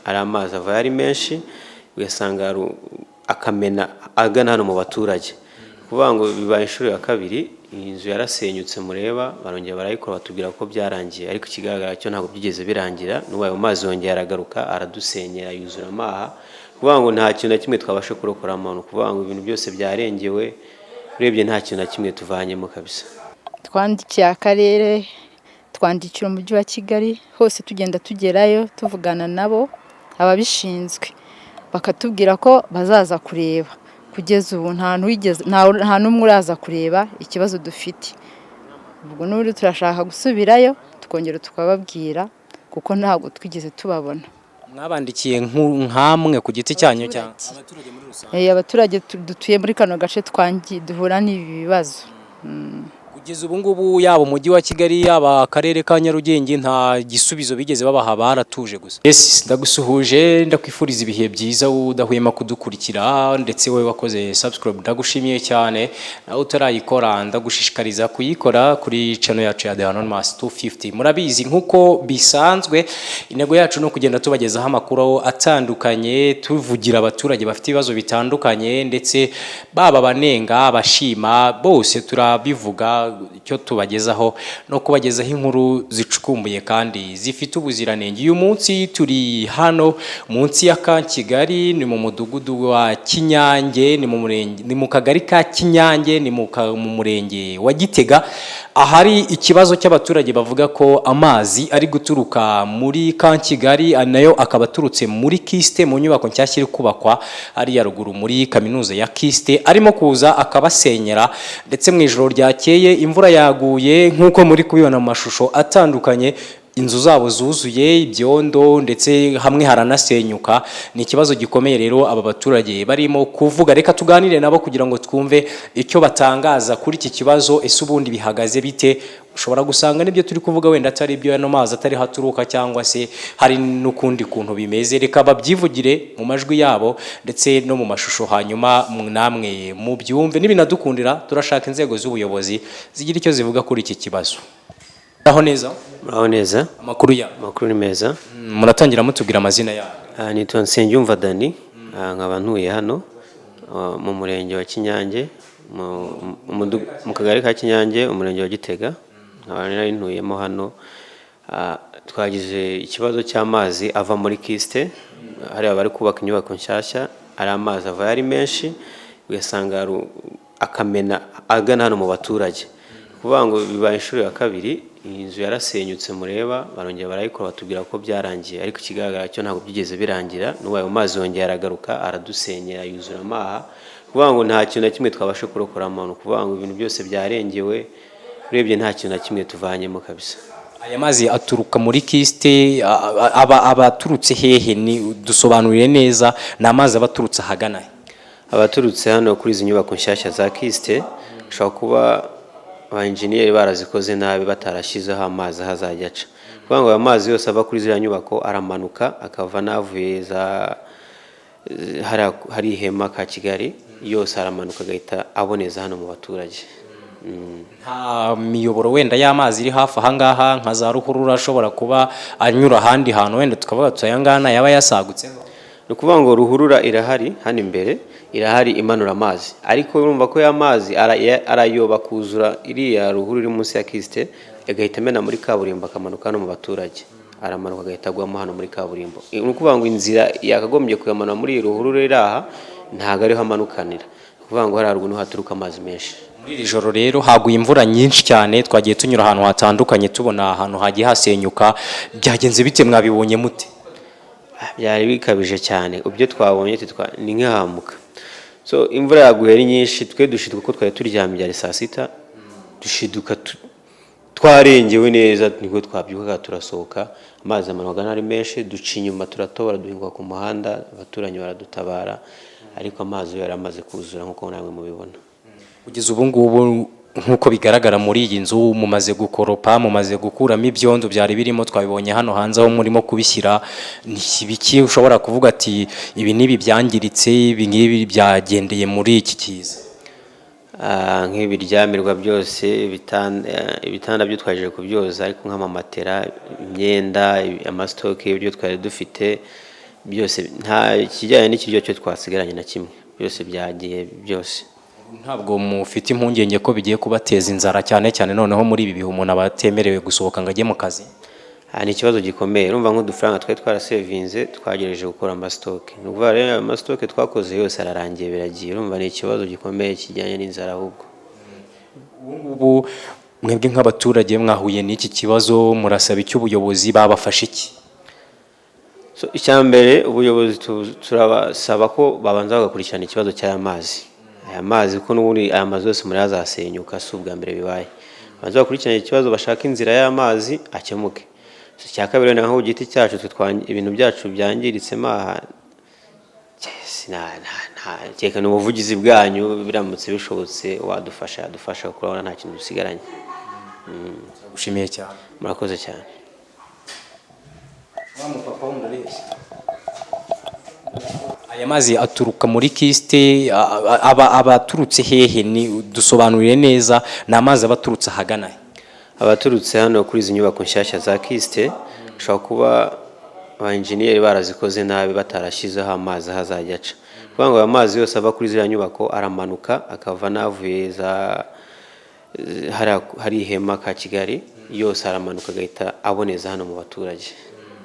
Ari amazi ava ari menshi, ugasanga akamena agana hano mu baturage. Kuvuga ngo bibaye inshuro ya kabiri. Iyi nzu yarasenyutse mureba, barongera barayikora, batubwira ko byarangiye, ariko ikigaragara cyo ntabwo byigeze birangira. N'ubu ayo mazi yongera aragaruka, aradusenyera, yuzura amaha. Kuvuga ngo nta kintu na kimwe twabasha kurokoramo. Ni ukuvuga ngo ibintu byose byarengewe. Urebye nta kintu na kimwe tuvanyemo kabisa. Twandikiye akarere, twandikira Umujyi wa Kigali, hose tugenda tugerayo, tuvugana nabo ababishinzwe, bakatubwira ko bazaza kureba. Kugeza ubu nta n'umwe uraza kureba ikibazo dufite. Ubwo n'ubundi turashaka gusubirayo, tukongera tukababwira, kuko ntabwo twigeze tubabona. Mwabandikiye nkamwe ku giti cyanyu cyangwa abaturage muri rusange? Abaturage dutuye muri kano gace duhura n'ibi bibazo. Kugeza ubu ngubu, yaba Umujyi wa Kigali, yaba Akarere ka Nyarugenge, nta gisubizo bigeze babaha, baratuje gusa. Yes, ndagusuhuje, ndakwifuriza ibihe byiza udahwema kudukurikira, ndetse wowe wakoze subscribe ndagushimiye cyane. Nawe utarayikora ndagushishikariza kuyikora kuri channel yacu ya The Anonymous 250. Murabizi, nk'uko bisanzwe, intego yacu ni ukugenda tubagezaho amakuru atandukanye, tuvugira abaturage bafite ibibazo bitandukanye, ndetse baba abanenga, abashima, bose turabivuga. Icyo tubagezaho no kubagezaho inkuru zicukumbuye kandi zifite ubuziranenge. Uyu munsi turi hano munsi ya Camp Kigali, ni mu mudugudu wa Kinyange, ni mu murenge, ni mu kagari ka Kinyange, ni mu murenge wa Gitega, ahari ikibazo cy'abaturage bavuga ko amazi ari guturuka muri Camp Kigali, nayo akaba aturutse muri KIST, mu nyubako nshyashya iri kubakwa hariya ruguru muri kaminuza ya KIST, arimo kuza akabasenyera. Ndetse mu ijoro ryakeye imvura yaguye, nk'uko muri kubibona mu mashusho atandukanye, inzu zabo zuzuye ibyondo, ndetse hamwe haranasenyuka. Ni ikibazo gikomeye rero aba baturage barimo kuvuga. Reka tuganire nabo kugira ngo twumve icyo batangaza kuri iki kibazo. Ese ubundi bihagaze bite? Ushobora gusanga n'ibyo turi kuvuga wenda atari ibyo, ano mazi atari haturuka, cyangwa se hari n'ukundi kuntu bimeze. Reka babyivugire mu majwi yabo ndetse no mu mashusho, hanyuma namwe mubyumve. Nibinadukundira turashaka inzego z'ubuyobozi zigira icyo zivuga kuri iki kibazo. Aho neza? Muraho neza. Amakuru ya? Amakuru ni meza. Muratangira mutubwira amazina yayo. Nitwa Nsengiyumva Dani, nkaba ntuye hano mu murenge wa Kinyange, mu kagari ka Kinyange, umurenge wa Gitega, nkaba nari ntuyemo hano. Twagize ikibazo cy'amazi ava muri KIST hariya bari kubaka inyubako nshyashya. Ari amazi ava ari menshi, ugasanga akamena agana hano mu baturage. Kuvuga ngo bibaye inshuro ya kabiri. Iyi nzu yarasenyutse mureba, barongera barayikora, batubwira ko byarangiye, ariko ikigaragara cyo ntabwo byigeze birangira. N'ubu ayo mazi yongera aragaruka, aradusenyera, yuzura amaha. Kuvuga ngo nta kintu na kimwe twabasha kurokoramo. Ni ukuvuga ngo ibintu byose byarengewe. Urebye nta kintu na kimwe tuvanyemo kabisa. Aya mazi aturuka muri KIST, aba aturutse hehe? Ni dusobanurire neza, ni amazi aba aturutse ahagana he? Abaturutse hano kuri izi nyubako nshyashya za KIST. Ushobora kuba aba enjeniyeri barazikoze nabi, batarashyizeho amazi aho azajya aca. Kuvuga ngo ayo mazi yose ava kuri ziriya nyubako aramanuka, akava n'avuye za hari ihema ka Kigali, yose aramanuka agahita aboneza hano mu baturage. Nta miyoboro wenda y'amazi iri hafi ahangaha, nka za ruhurura, ashobora kuba anyura ahandi hantu, wenda tukavuga tuti aya ngaya yaba yasagutseho? Ni ukuvuga ngo ruhurura irahari hano imbere, irahari imanura amazi, ariko urumva ko ya mazi arayoba kuzura iriya ruhurura iri munsi ya KIST, agahita amena muri kaburimbo, akamanuka hano mu baturage. Aramanuka agahita agwamo hano muri kaburimbo. Ni ukuvuga ngo inzira yakagombye kuyamanura muri iyi ruhurura iri aha ntabwo ariho amanukanira. Ni ukuvuga ngo hariya haruguru niho haturuka amazi menshi. Muri iri joro rero haguye imvura nyinshi cyane, twagiye tunyura ahantu hatandukanye, tubona ahantu hagiye hasenyuka. Byagenze bite? Mwabibonye mute? Byari bikabije cyane. Ibyo twabonye ni nk'ihamuka. So imvura yaguye ari nyinshi, twe dushiduka ko twari turyamye, byari saa sita, dushiduka twarengewe neza. Nibwo twabyukaga turasohoka, amazi amanuka ari menshi, duca inyuma, turatobora, duhinguka ku muhanda, abaturanyi baradutabara, ariko amazi yo yari amaze kuzura nk'uko namwe mubibona. Kugeza ubu ngubu, nk'uko bigaragara muri iyi nzu, mumaze gukoropa, mumaze gukuramo ibyondo byari birimo, twabibonye hano hanze aho murimo kubishyira. Ni ibiki ushobora kuvuga ati ibi n'ibi byangiritse, ibi ngibi byagendeye muri iki kiza? Nk'ibiryamirwa byose, ibitanda byo twaje kubyoza, ariko nk'amamatera, imyenda, amasitoke y'ibyo twari dufite. Byose, nta kijyanye n'ikiryo cyo twasigaranye na kimwe, byose byagiye byose. Ntabwo mufite impungenge ko bigiye kubateza inzara, cyane cyane noneho muri ibi bihe umuntu aba atemerewe gusohoka ngo ajye mu kazi? Aha ni ikibazo gikomeye. Urumva nk'udufaranga twari twarasevinze twagerageje gukora amasitoke, ni ukuvuga rero ayo masitoke twakoze yose ararangiye, biragiye. Urumva ni ikibazo gikomeye kijyanye n'inzara ahubwo. Ubu ngubu mwebwe nk'abaturage mwahuye n'iki kibazo, murasaba icyo ubuyobozi? Babafashe iki? So, icya mbere ubuyobozi turabasaba ko babanza bagakurikirana ikibazo cy'aya mazi, aya mazi kuko n'ubundi aya mazu yose muri azasenyuka, si ubwa mbere bibaye. Babanza bakurikirane ikibazo, bashake inzira y'amazi akemuke. So, icya kabiri, wenda nko ku giti cyacu twe ibintu byacu byangiritsemo aha, kereka ni ubuvugizi bwanyu, biramutse bishobotse wadufasha, yadufasha kuko urabona nta kintu dusigaranye. Ushimiye cyane. Murakoze cyane. Wa mupapa wundi areshya. Aya mazi aturuka muri kisite, aba aturutse hehe? Ni dusobanurire neza, ni amazi aba aturutse ahagana he? Abaturutse hano kuri izi nyubako nshyashya za kisite, ushobora kuba aba enjeniyeri barazikoze nabi, batarashyizeho amazi aho azajya aca. Kuvuga ngo aya mazi yose ava kuri ziriya nyubako aramanuka akava n'avuye za hari ihema ka Kigali yose aramanuka agahita aboneza hano mu baturage.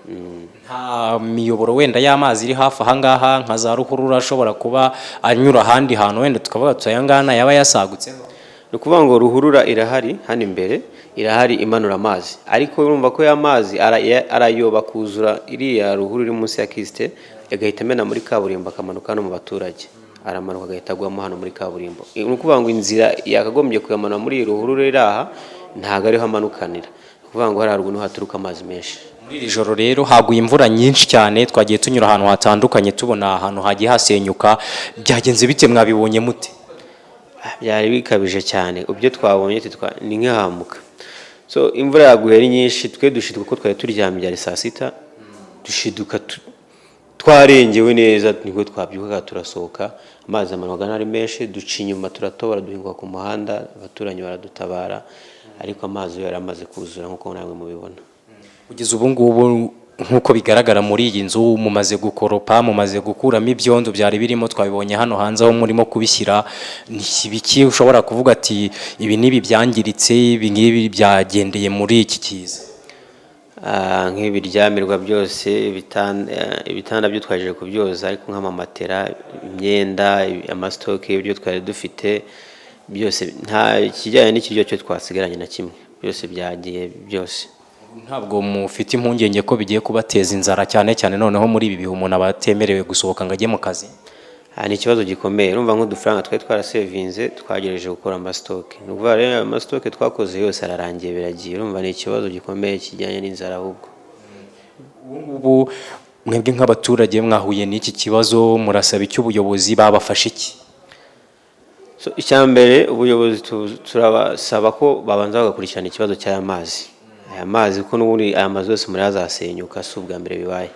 Nta miyoboro wenda y'amazi iri hafi ahangaha nka za ruhurura ashobora kuba anyura ahandi hantu, wenda tukavuga tuti aya ngaya yaba yasagutseho? Ni ukuvuga ngo ruhurura irahari hano imbere, irahari imanura amazi, ariko urumva ko ya mazi arayoba kuzura iriya ruhurura iri munsi ya kisite, agahita amena muri kaburimbo, akamanuka hano mu baturage, aramanuka agahita agwamo hano muri kaburimbo. Ni ukuvuga ngo inzira yakagombye kuyamanura muri iyi ruhurura iri aha ntabwo ariho amanukanira. Ni ukuvuga ngo hariya haruguru niho haturuka amazi menshi. Muri iri joro rero haguye imvura nyinshi cyane, twagiye tunyura ahantu hatandukanye tubona ahantu hagiye hasenyuka. Byagenze bite? Mwabibonye mute? Byari bikabije cyane. Ibyo twabonye ni nk'ihamuka. So imvura yaguye ari nyinshi, twe dushiduka ko twari turyamye, byari saa sita, dushiduka twarengewe neza, nibwo twabyukaga turasohoka, amazi amanuka ari menshi, duca inyuma turatobora, duhinguka ku muhanda, abaturanyi baradutabara, ariko amazi yo yari amaze kuzura nk'uko namwe mubibona. Kugeza ubu ngubu, nk'uko bigaragara muri iyi nzu, mumaze gukoropa, mumaze gukuramo ibyondo byari birimo, twabibonye hano hanze aho murimo kubishyira. Ni ibiki ushobora kuvuga ati ibi n'ibi byangiritse, ibi ngibi byagendeye muri iki kiza? Nk'ibiryamirwa byose, ibitanda byo twaje kubyoza, ariko nk'amamatera, imyenda, amasitoke y'ibyo twari dufite byose, nta kijyanye n'ikiryo cyo twasigaranye na kimwe, byose byagiye byose. Ntabwo mufite impungenge ko bigiye kubateza inzara, cyane cyane noneho muri ibi bihe umuntu aba atemerewe gusohoka ngo ajye mu kazi? Aha ni ikibazo gikomeye. Urumva nk'udufaranga twari twarasevinze twagerageje gukora amasitoke, ni ukuvuga rero ayo masitoke twakoze yose ararangiye, biragiye. Urumva ni ikibazo gikomeye kijyanye n'inzara ahubwo. Ubu ngubu mwebwe nk'abaturage mwahuye n'iki kibazo, murasaba icyo ubuyobozi? Babafashe iki? So, icya mbere ubuyobozi turabasaba ko babanza bagakurikirana ikibazo cy'aya mazi, aya mazi kuko n'ubundi aya mazu yose muri azasenyuka, si ubwa mbere bibaye.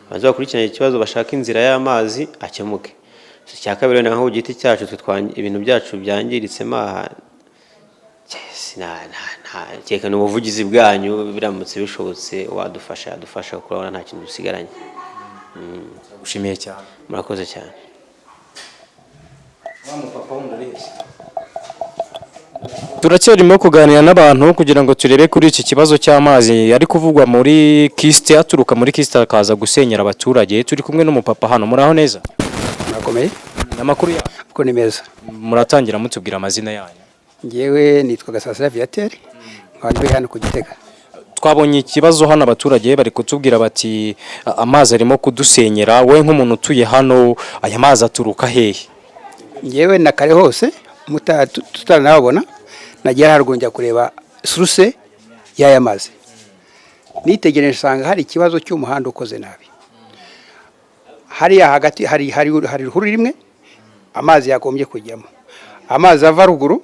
Babanza bakurikirane ikibazo, bashake inzira y'amazi akemuke. So, icya kabiri, wenda nko ku giti cyacu twe ibintu byacu byangiritsemo aha, kereka ni ubuvugizi bwanyu, biramutse bishobotse wadufasha, yadufasha kuko urabona nta kintu dusigaranye. Ushimiye cyane. Murakoze cyane. Wa mupapa wundi areshya. Turacyarimo kuganira n'abantu kugira ngo turebe kuri iki kibazo cy'amazi ari kuvugwa muri kisite, aturuka muri kisite akaza gusenyera abaturage. Turi kumwe n'umupapa hano. Muraho neza? Murakomeye. Amakuru yanyu? Kuko ni meza. Muratangira mutubwira amazina yanyu. Ngewe nitwa Gasasira Viateur, nkaba ntuye hano ku Gitega. Twabonye ikibazo hano, abaturage bari kutubwira bati amazi arimo kudusenyera. Wowe nk'umuntu utuye hano, aya mazi aturuka hehe? Ngewe na kare hose tutaranababona nagera haruguru njya kureba source y'aya mazi. Nitegereje nsanga hari ikibazo cy'umuhanda ukoze nabi. Hariya hagati hari ruhurura imwe amazi yagombye kujyamo. Amazi ava ruguru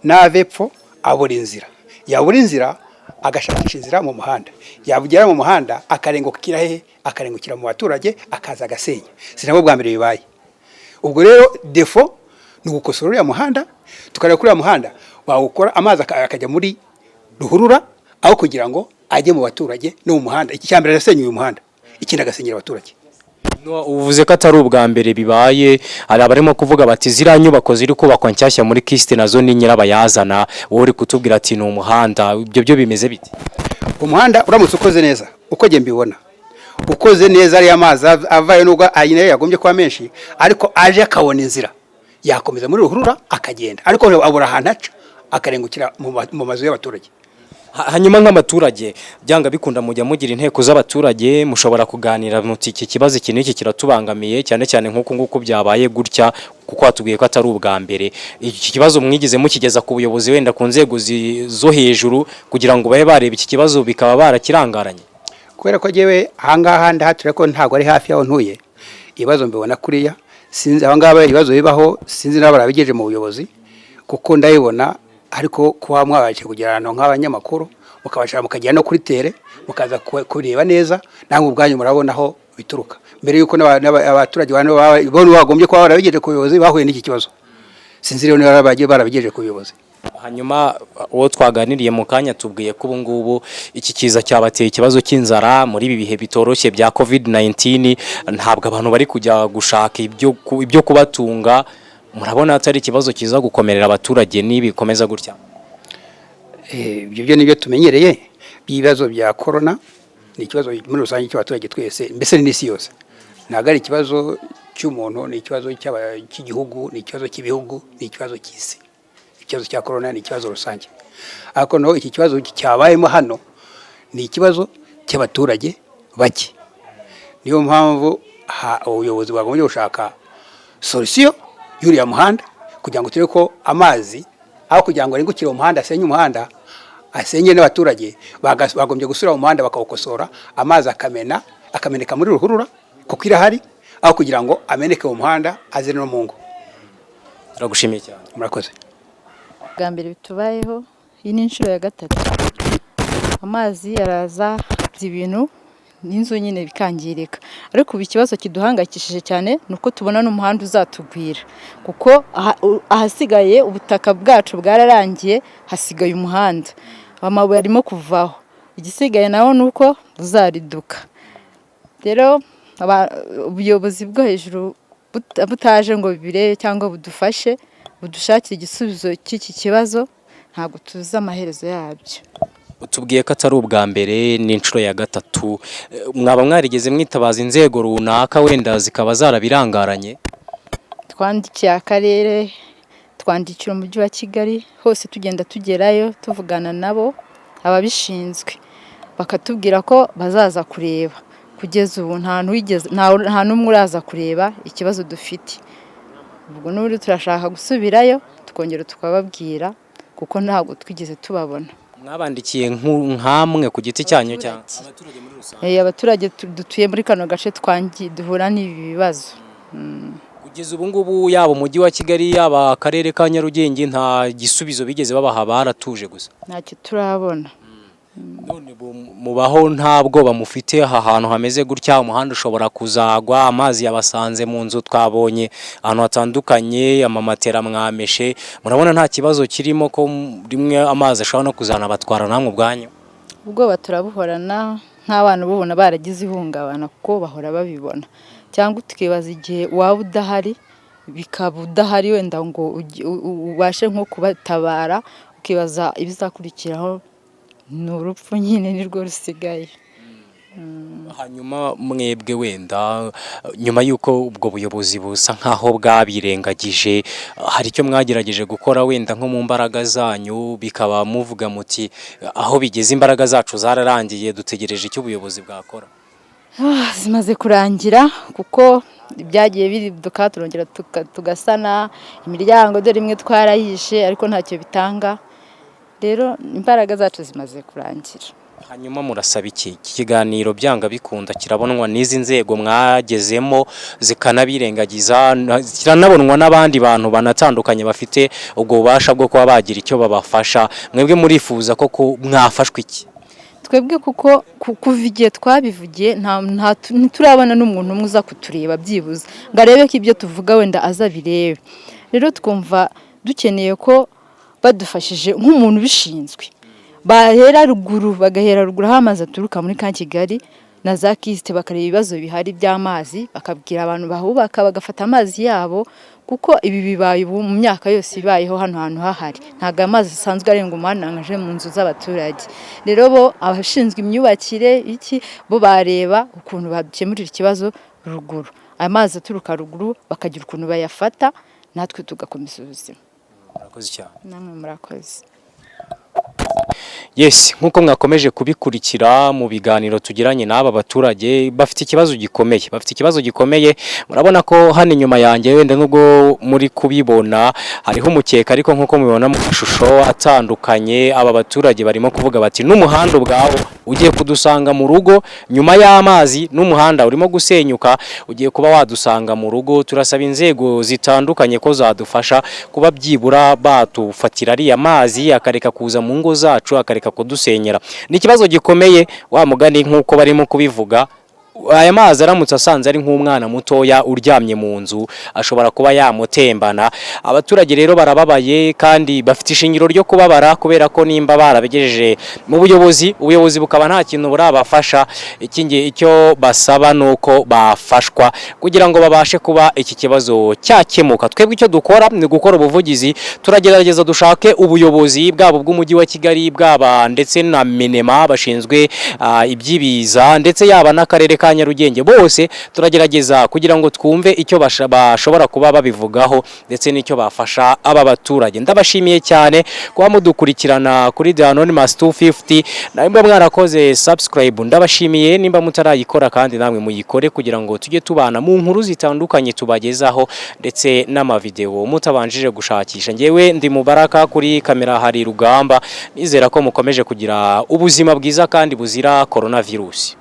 n'ava epfo abura inzira, yabura inzira agashakisha inzira mu muhanda, yagera mu muhanda akarengukira hehe? Akarengukira mu baturage, akaza agasenya. Si nabwo bwa mbere bibaye. Ubwo rero défaut ni ugukosora uriya muhanda, tukareba kuri uriya muhanda wawukora, amazi akajya muri ruhurura aho kugira ngo ajye mu baturage no mu muhanda. Iki cya mbere arasenya uyu muhanda, ikindi agasenyera abaturage. No, uvuze ko atari ubwa mbere bibaye. Hari abarimo kuvuga bati ziriya nyubako ziri kubakwa nshyashya muri KIST nazo ni nyirabayazana. Wowe uri kutubwira ati ni umuhanda, ibyo byo bimeze bite? Umuhanda uramutse ukoze neza, uko njye mbibona, ukoze neza, ariya mazi avayo, nubwo ayo nayo yagombye kuba menshi, ariko aje akabona inzira yakomeza muri ruhurura akagenda, ariko abura ahantu aca akarengukira mu mazu y'abaturage. Hanyuma nk'abaturage, byanga bikunda mujya mugira inteko z'abaturage, mushobora kuganira muti iki kibazo iki n'iki kiratubangamiye cyane cyane nk'uku nguku byabaye gutya, kuko watubwiye ko atari ubwa mbere. Iki kibazo mwigeze mukigeza ku buyobozi, wenda ku nzego zo hejuru, kugira ngo babe bareba iki kibazo, bikaba barakirangaranye? Kubera ko njyewe ahangaha ndahatura ko ntabwo ari hafi y'aho ntuye, ibibazo mbibona kuriya. Sinzi abangaba ibibazo bibaho, sinzi n'abo barabigejeje mu buyobozi kuko ndabibona. Ariko kuba mwabashije kugera ahantu nk'abanyamakuru, mukabasha mukagera no kuri terrain, mukaza kureba neza, namwe ubwanyu murabona aho bituruka mbere y'uko abaturage bo bagombye kuba barabigejeje ku buyobozi bahuye n'iki kibazo. Sinzi rero niba bagiye barabigejeje ku buyobozi. Hanyuma uwo twaganiriye mu kanya tubwiye ko ubu ngubu iki kiza cyabateye ikibazo cy'inzara muri ibi bihe bitoroshye bya COVID-19. Ntabwo abantu bari kujya gushaka ibyo kubatunga. Murabona atari ikibazo kiza gukomerera abaturage nibikomeza gutya? Ibyo byo nibyo tumenyereye by'ibibazo bya corona. Ni ikibazo muri rusange cy'abaturage twese, mbese ni n'isi yose. Ntabwo ari ikibazo cy'umuntu, ni ikibazo cy'igihugu, ni ikibazo cy'ibihugu, ni ikibazo cy'isi. Ikibazo cya corona ni ikibazo rusange, ariko noneho iki kibazo cyabayemo hano ni ikibazo cy'abaturage bake. Niyo mpamvu ubuyobozi bwagombye gushaka solution y'uriya muhanda kugira ngo turebe ko amazi, aho kugira ngo arengukire umuhanda, asenye umuhanda, asenye n'abaturage, bagombye gusubira mu muhanda bakawukosora, amazi akamena, akameneka muri ruhurura kuko irahari, aho kugira ngo ameneke mu muhanda aze no mu ngo. Turagushimiye cyane. Murakoze. Bwa mbere bitubayeho, iyi ni inshuro ya gatatu. Amazi araza ibintu n'inzu nyine bikangirika, ariko ubu ikibazo kiduhangayikishije cyane ni uko tubona n'umuhanda uzatugwira, kuko ahasigaye ubutaka bwacu bwararangiye, hasigaye umuhanda, amabuye arimo kuvaho, igisigaye nawo ni uko buzariduka. Rero ubuyobozi bwo hejuru butaje ngo bibirebe cyangwa budufashe, budushakire igisubizo cy'iki kibazo, ntabwo tuzi amaherezo yabyo. Tubwiye ko atari ubwa mbere, ni inshuro ya gatatu. Mwaba mwarigeze mwitabaza inzego runaka, wenda zikaba zarabirangaranye? Twandikiye akarere, twandikira umujyi wa Kigali, hose tugenda tugerayo tuvugana nabo ababishinzwe, bakatubwira ko bazaza kureba. Kugeza ubu nta n'umwe uraza kureba ikibazo dufite. Ubwo n'ubundi turashaka gusubirayo tukongera tukababwira, kuko ntabwo twigeze tubabona. Mwabandikiye nkamwe ku giti cyanyu cyangwa abaturage muri rusange? Abaturage dutuye muri kano gace twangi duhura n'ibi bibazo. Kugeza ubu ngubu, yaba umujyi wa Kigali, yaba akarere ka Nyarugenge, nta gisubizo bigeze babaha, baratuje gusa? Ntacyo turabona. None mubaho nta bwoba mufite aha hantu hameze gutya? Umuhanda ushobora kuzagwa, amazi yabasanze mu nzu, twabonye ahantu hatandukanye amamatera mwameshe. Murabona nta kibazo kirimo ko rimwe amazi ashobora no kuzanabatwara namwe ubwanyu? Ubwoba turabuhorana nk'abana, ububona baragize ihungabana kuko bahora babibona, cyangwa tukibaza igihe waba udahari, bikaba udahari wenda ngo ubashe nko kubatabara, ukibaza ibizakurikiraho. Ni urupfu nyine nirwo rusigaye. Hanyuma mwebwe wenda nyuma y'uko ubwo buyobozi busa nk'aho bwabirengagije, hari icyo mwagerageje gukora wenda nko mu mbaraga zanyu, bikaba muvuga muti aho bigeze imbaraga zacu zararangiye, dutegereje icyo ubuyobozi bwakora? Zimaze kurangira, kuko ibyagiye biriduka turongera tugasana imiryango, dore imwe twarayishe, ariko ntacyo bitanga. Rero imbaraga zacu zimaze kurangira. Hanyuma murasaba iki? Iki kiganiro byanga bikunda kirabonwa n'izi nzego mwagezemo zikanabirengagiza, kiranabonwa n'abandi bantu banatandukanye bafite ubwo bubasha bwo kuba bagira icyo babafasha. Mwebwe murifuza ko mwafashwa iki? Twebwe kuko kuva igihe twabivugiye ntiturabona n'umuntu umwe uza kutureba byibuze ngo arebe ko ibyo tuvuga wenda azabirebe. Rero twumva dukeneye ko badufashije nk'umuntu ubishinzwe, bahera ruguru, bagahera ruguru aho amazi aturuka muri ka Kigali. Na za KIST bakareba ibibazo bihari by'amazi, bakabwira abantu bahubaka bagafata amazi yabo, kuko ibi bibaye ubu, mu myaka yose ibayeho hano hantu hahari ntabwo amazi asanzwe arenga umuhanda ngo aje mu nzu z'abaturage. Rero bo abashinzwe imyubakire iki, bo bareba ukuntu badukemurira ikibazo ruguru, amazi aturuka ruguru bakagira ukuntu bayafata, natwe tugakomeza ubuzima. Murakoze cyane. Namwe murakoze. Yes, nk'uko mwakomeje kubikurikira mu biganiro tugiranye n'aba baturage, bafite ikibazo gikomeye, bafite ikibazo gikomeye. Murabona ko hano inyuma yanjye, wenda nubwo muri kubibona hariho umukeka, ariko nk'uko mubibona mu mashusho atandukanye, aba baturage barimo kuvuga bati n'umuhanda ubwawo ugiye kudusanga mu rugo. Nyuma y'amazi n'umuhanda urimo gusenyuka, ugiye kuba wadusanga mu rugo. Turasaba inzego zitandukanye ko zadufasha kuba byibura batufatira ariya mazi, akareka kuza mu ngo zacu, akareka kudusenyera. Ni ikibazo gikomeye wa mugani nk'uko barimo kubivuga. Aya mazi aramutse asanze ari nk'umwana mutoya uryamye mu nzu, ashobora kuba yamutembana. Abaturage rero barababaye kandi bafite ishingiro ryo kubabara, kubera ko nimba barabigejeje mu buyobozi, ubuyobozi bukaba nta kintu burabafasha. Ikindi icyo basaba ni uko bafashwa kugira ngo babashe kuba iki kibazo cyakemuka. Twebwe icyo dukora ni gukora ubuvugizi. Turagerageza dushake ubuyobozi bwabo bw'Umujyi wa Kigali, bwaba ndetse na MINEMA bashinzwe iby'ibiza, ndetse yaba n'Akarere ka Nyarugenge, bose turagerageza kugira ngo twumve icyo bashobora kuba babivugaho ndetse n'icyo bafasha aba baturage. Ndabashimiye cyane kuba mudukurikirana kuri The Anonymous 250. Nimba mwarakoze subscribe, ndabashimiye. Nimba mutarayikora kandi namwe muyikore, kugira ngo tujye tubana mu nkuru zitandukanye tubagezaho ndetse n'amavideo mutabanjije gushakisha. Ngewe ndi Mubaraka, kuri kamera hari Rugamba. Nizera ko mukomeje kugira ubuzima bwiza kandi buzira coronavirus.